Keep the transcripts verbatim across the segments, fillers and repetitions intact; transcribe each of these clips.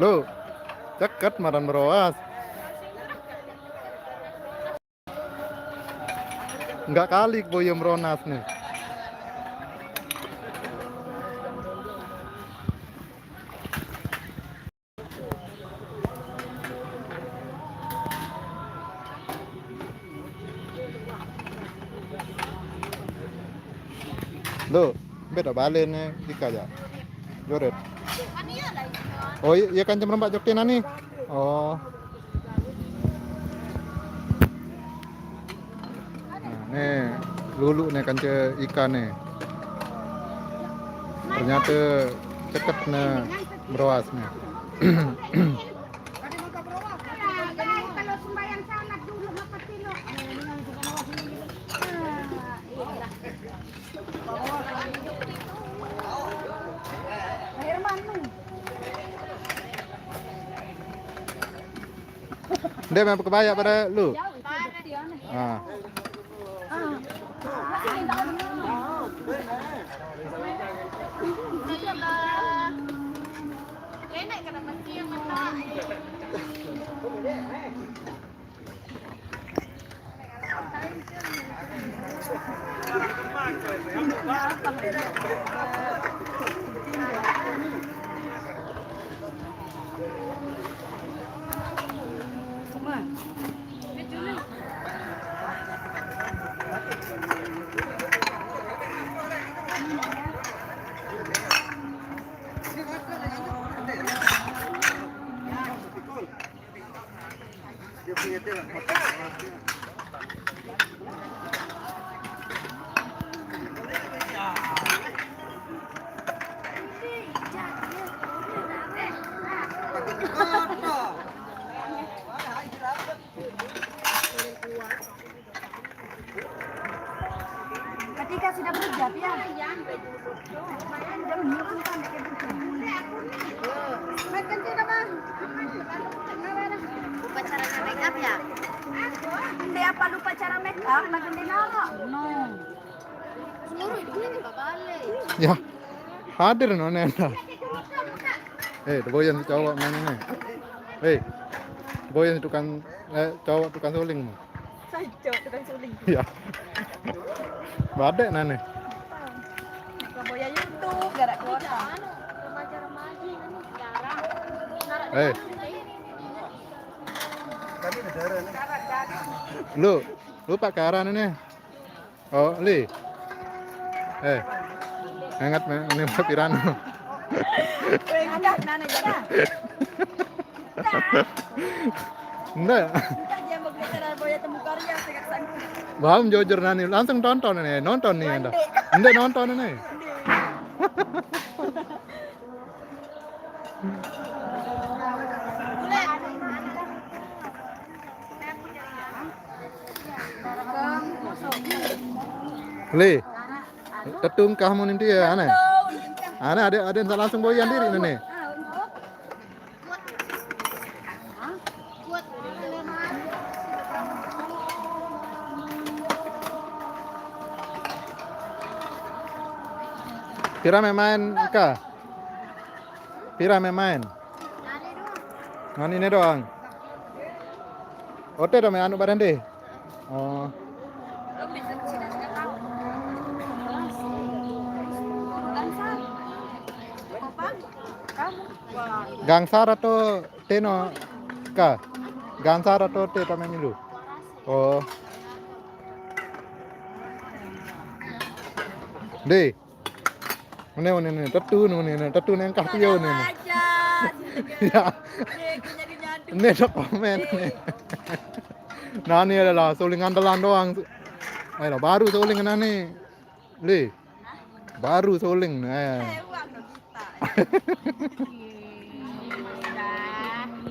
Lo, ceket maran meroas. Enggak kali boya meronas nih. Lo, beda balik nih, Ika ya. Joret. Oh, iya, iya kan jam rempat jok nani. Oh. Nah, nih, lulu nih kan ce ikan nih. Ternyata ceket nih meroas nih. Dia memang kebaya pada lu. Ah. Ketika sudah berjam ya. Makan tidak, Bang? Lupa caranya make up ya? Hindi apa lupa cara make up, lagi di lama. No. Seluruh hidupnya kita balik. Ya. Hadir no nenda. Eh, boyan cowok mana nih? Eh, boyan tukang, eh, cowok tukang suling. Sajo tukang suling. Iya. Badek nane. Boya YouTube gara kuota. Eh. Lu, lu Pak Karan ini. Oh, Li. Eh. Hangat me- ini Pak Piran. Weh, ada nane jana. Enggak. Enggak dia mau bicara boya temu karya tegak sanggup. Paham jujur nani langsung tonton nih, nonton nih anda. Enggak nonton nih. Li, tetungkah mau nanti ya aneh. Aneh ada ada yang langsung boyan diri nih. Pira main Ika? Pira main? Ngan ini doang. Ote dong main anu badan deh. Oh. Gangsar atau Teno ka? Gangsar atau te tame milu? Oh. Deh. Ini ini ini tetu ini ini tetu nengkah tio ini. Ya. Ini ada komen ini. Nah ini adalah suling andalan doang. Ayo baru suling ini. Li. Baru suling nih.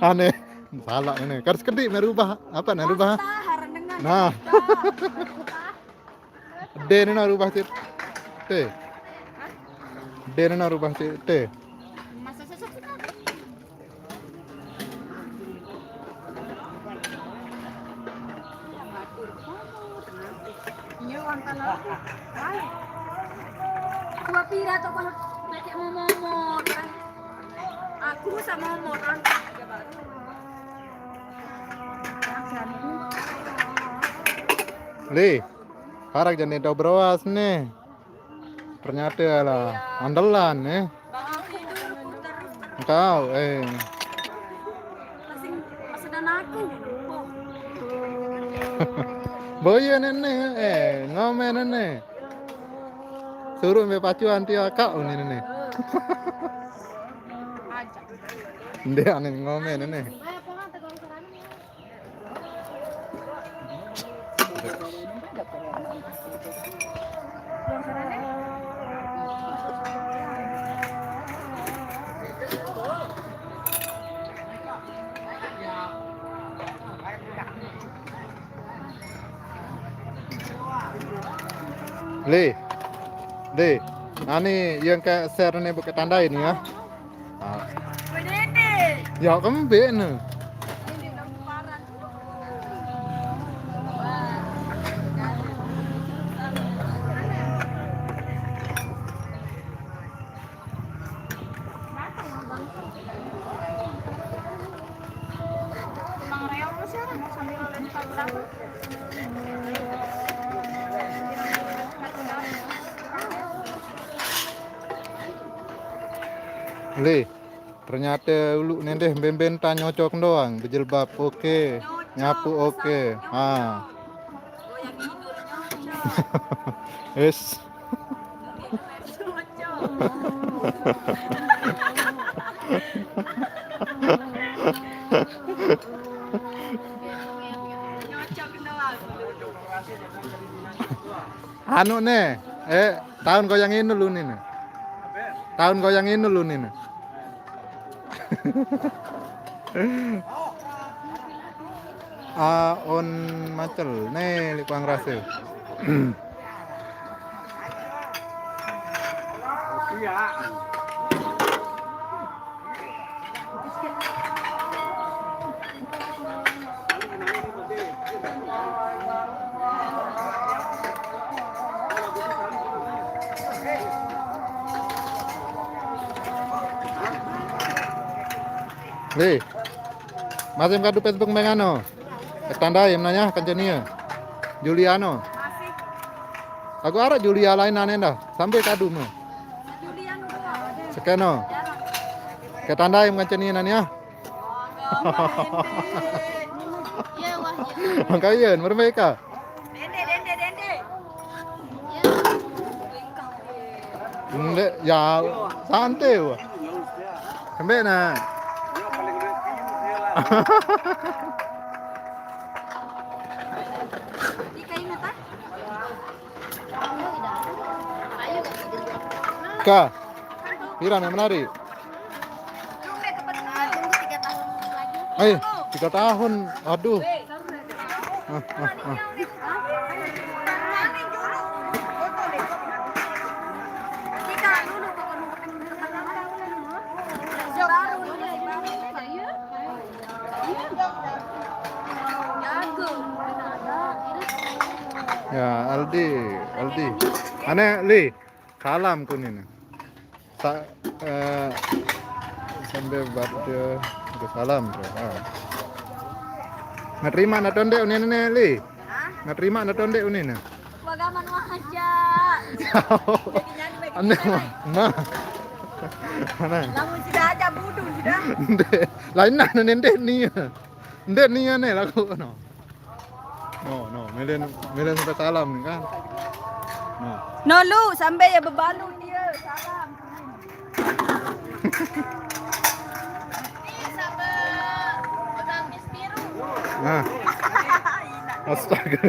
Aneh. Salah ini. Harus kedik merubah. Apa nih rubah? Nah. D ini nah rubah cit. T. D ini nah rubah cit. T. Dua pira to, Bang? Momot kan. Aku sama Momot kan. Li, parak jani tau beroas nih. Ternyata lah andalan nih. Kau eh. Masih dan aku. Boya nenek eh ngome nenek. Suruh me pacuan tio kak uni nenek. Nde ane ngome nenek. Li, Li, ani yang kayak share nih buka tandai nih ya. Ah. Ya kembe nih. Li, ternyata ulu nendeh bemben ta nyocok doang, bejilbab oke, nyapu oke. Ha. Wis. Anu nih, eh tahun goyang ini lu nih. Tahun goyang ini lu nih. Aon macel nih likuang rase. Iya. Hei, masih kadu Facebook mengano? Tandai menanya kancenia. Juliano. Aku arah Julia lain aneh dah. Sampai kadu mah. Sekeno. Ketandai kancenia nanya. Makanya mereka. Dende, dende, dende. Dende, ya santai wah. Sampai nah. Ka, pira yang menarik? Eh, tiga tahun. Aduh. Ah, ah, ah. Ya, Aldi, Aldi. Ane Li, salam kunin. Sa eh, sambil buat dia ke salam tuh. Ah. Nggak terima na tonde unin ne Li. Nggak terima na tonde unin ne. Bagaman aja. Aneh mah. Mah. Aneh. Lamun sudah aja budu sudah. Nde. Lain nah nende nih. Nde nih aneh laku no. No, no, milen milen sampai salam nih kan. No. No lu sampai ya bebalu dia salam. Nah. Astaga.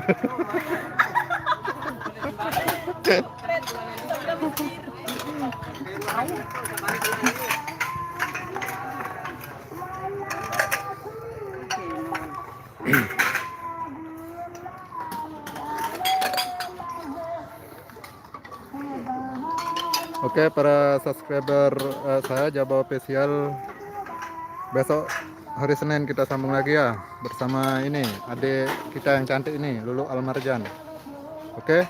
Oke, para subscriber eh, saya Jaba Official, besok hari Senin kita sambung lagi ya bersama ini adik kita yang cantik ini, Lulu Almarjan. Oke.